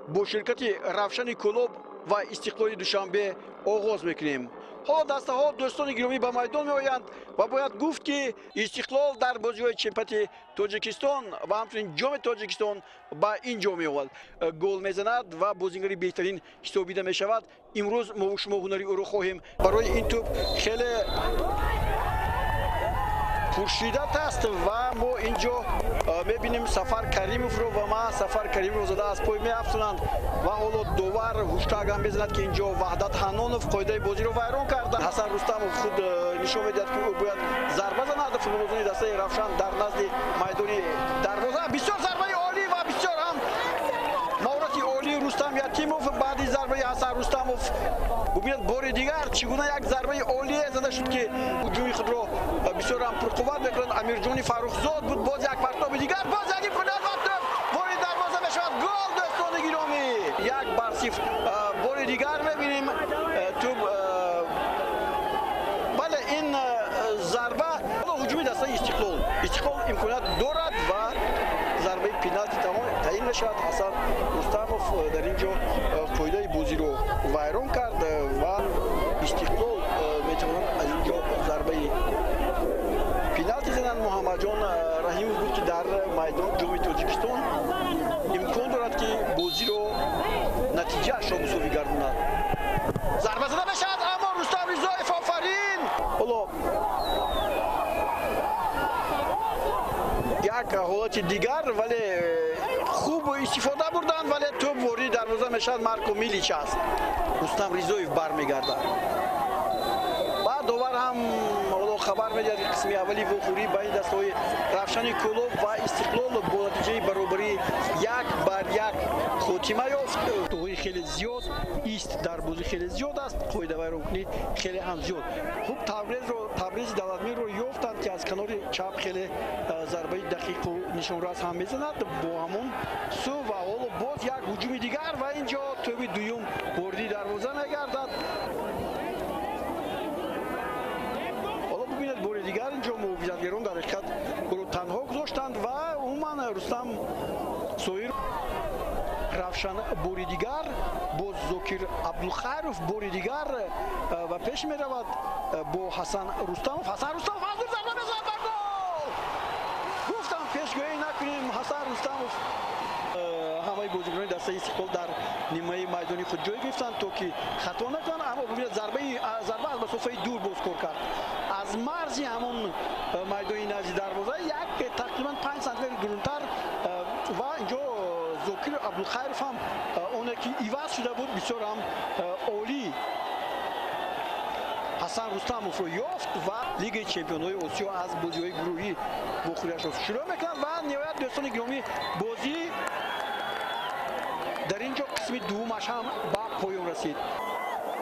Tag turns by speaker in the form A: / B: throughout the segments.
A: Бо ширкати Равшани Кӯлоб ва Истиқлоли Душанбе оғоз мекунем. Ҳоло дастаҳо, дӯстони гиромӣ, ба майдон меоянд ва бояд гуфт, ки Истиқлол дар бозиҳои чемпионати Тоҷикистон ва ҳамчунин Ҷоми Тоҷикистон ба ин ҷо меовад, гол мезанад ва бозингари беҳтарин ҳисобида мешавад. Имрӯз мову шумо ҳунари ӯро хоҳем. Барои ин тӯб хеле пуршиддат аст ва мо ин ҷо мебинем Сафар Каримовро ва ма Сафар Каримовро зада аз пой меафтонанд ва ҳоло довар ҳуштак ҳам мезанад, ки ин ҷо Ваҳдат Ҳаннонов қоидаи бозиро вайрон карда. Ҳасан Рустамов худ нишон медиҳад, ки ӯ бояд зарба занад. Футболбозони дастаи Равшан дар назди майдони дарвоза. Бисёр зарбаи олӣ ва бисёр ҳам маҳорати олии Рустам Ятимов. Баъди зарбаи Ҳасан Рустамов, бубинед, бори дигар чӣ гуна як зарбаи олие зада шуд, ки ҳуҷуми худро бисёр ҳам пурқувват мекунад. Амирҷони Фаррухзод буд. Боз як партоби дигар, боз як имконият ва тӯб ворид дарвоза мешавад. Гол, дӯстони гиромӣ, 1-0. Бори дигар мебинем тӯб. Бале, ин зарба. Ҳуҷуми дастаи Истиқлол. Истиқлол имконият дорад ва зарбаи пеналти таъин мешавад. Ҳасан Рустамов дар ин ҷо қоидаи бозиро вайрон кард ва Истиқлол метавонад аз ин ҷо зарбаи пеналти зананд. Муҳаммадҷон Раҳимов буд, ки дар майдон Ҷоми Тоҷикистон имкон дорад, ки бозиро натиҷаашро мусовӣ гардонад. Зарба зада мешавад, аммо Рустам Ризоев, офарин! Ҳоло як ҳолати дигар, вале хуб истифода бурданд, вале тӯб ворид дарвоза мешавад. Марко Милич аст. Рустам Ризоев бармегардад ва довар ҳам ҳоло хабар медиҳад, ки қисми аввали вохӯрӣ байни дастаҳои Равшани Кӯлоб ва Истиқлол бо натиҷаи баробарӣ 1-1 хотима ёфт. Тоҳои хеле зиёд ист дар бозӣ хеле зиёд аст, қоидавайронкунӣ хеле ҳам зиёд. Хуб, Таврезро, Таврези Давлатмирро ёфтанд, ки аз канори чап хеле зарбаи дақиқу нишонрас ҳам мезанад бо ҳамон сӯ. Ва ҳоло боз як ҳуҷуми дигар ва ин ҷо тӯби дуюм вориди дарвоза мегардад. Ҳоло бубинед, бори дигар ин ҷо муҳофизатгарон дар ҳақиқат ӯро танҳо гузоштанд ва умуман Рустам Соир. Равшан бори дигар, боз Зокир Абдулхайров бори дигар ва пеш меравад бо Ҳасан Рустамов. Ҳасан Рустамов аз дур зарба мезанад ба гол! Гуфтам, пешгӯӣ накунем. Ҳасан Рустамов. Ҳамаи бозикунони дастаи Истиқлол дар нимаи майдони худ ҷой гирифтанд, то ки хато накунанд, аммо бубинед, зарба аз масофаи дур боз кор кард, аз марзи ҳамон майдони назди дарвоза як тақрибан 5 сантиметр дурунтар. Ва инҷо Зокир Абдулхайров ҳам, оне ки иваз шуда буд, бисёр ҳам олӣ Ҳасан Рустамовро ёфт ва Лигаи чемпионҳои Осиё аз бозиҳои гурӯҳӣ вохӯриашро шурӯъ мекунад. Ва ниҳоят, дӯстони гиромӣ, бозӣ дар ин ҷо қисми дуввумаш ҳам ба поён расид.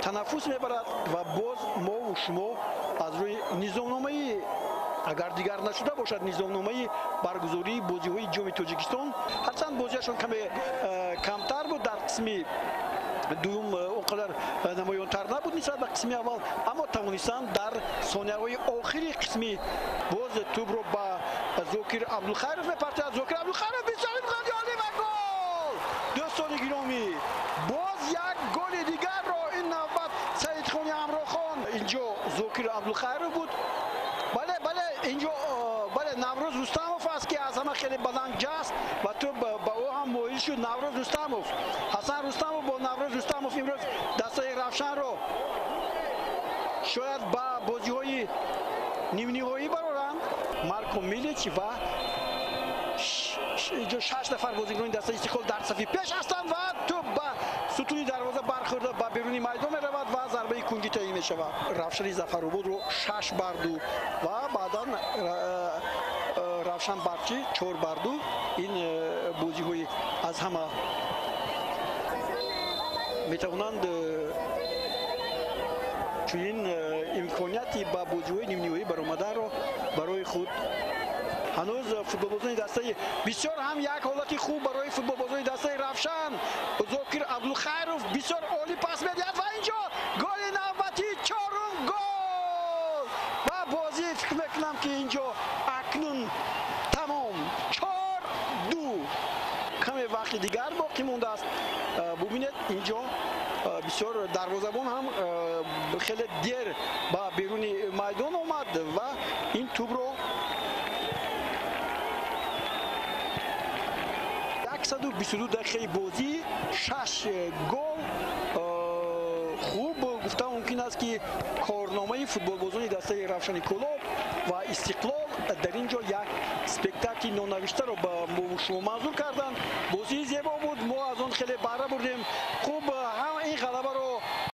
A: Танаффус мебарад ва боз мову шумо аз рӯи низомномаи, агар дигар нашуда бошад, низомномаи баргузории бозиҳои Ҷоми Тоҷикистон. Ҳарчанд бозиашон каме камтар буд дар қисми дуюм, он қадар намоёнтар набуд нисбат ба қисми аввал, аммо тавонистанд дар сонияҳои охири қисми. Боз тӯбро ба Зокир Абдулхайров мепартояд. Зокир Абдулхайров, бисёр имкони олӣ ва гол! Дӯстони гиромӣ, боз як голи дигарро ин навбат Саидхони Ҳамрохон. Инҷо Зокир Абдулхайров буд. Бале, бале, инҷо, бале, Наврӯз Рустамов аст, ки аз ҳама хеле баланд ҷаст ва тӯб ба ӯ ҳам моил шуд. Наврӯз Рустамов, Ҳасан Рустамов бо Наврӯз Рустамов имрӯз дастаи Равшанро шояд ба бозиҳои нимниҳоӣ бароранд. Марко Милич ва инҷо шаш нафар бозикунони дастаи Истиқлол дар сафи пеш ҳастанд ва тӯб ба сутуни дарвоза бархӯрда, ба беруни майдон меравад ва зарбаи кунҷӣ таъин мешавад. Равшани Зафарободро 6-2 ва баъдан Равшан Барчи 4-2. Ин бозиҳои аз ҳама метавонанд чунин имконияти ба бозиҳои нимниҳоӣ баромаданро барои худ. Ҳанӯз футболбозони дастаи, бисёр ҳам як ҳолати хуб барои футболбозони дастаи Равшан. Зокир Абдулхайров бисёр олӣ пас медиҳад ва инҷо голи навбатӣ, чорум гол! Ва бозӣ, фикр мекунам, ки инҷо акнун тамом, 4-2. Каме вақти дигар боқӣ мондааст. Бубинед, инҷо бисёр дарвозабон ҳам хеле дер ба беруни майдон омад ва ин тӯбро 122 дақиқаи бозӣ, 6 гол. Хуб, гуфта мумкин аст, ки корномаи футболбозони дастаи Равшани Кӯлоб ва Истиқлол дар ин ҷо як спектакли нонавиштаро ба шумо манзур карданд. Бозии зебо буд, мо аз он хеле баҳра бурдем. Хуб.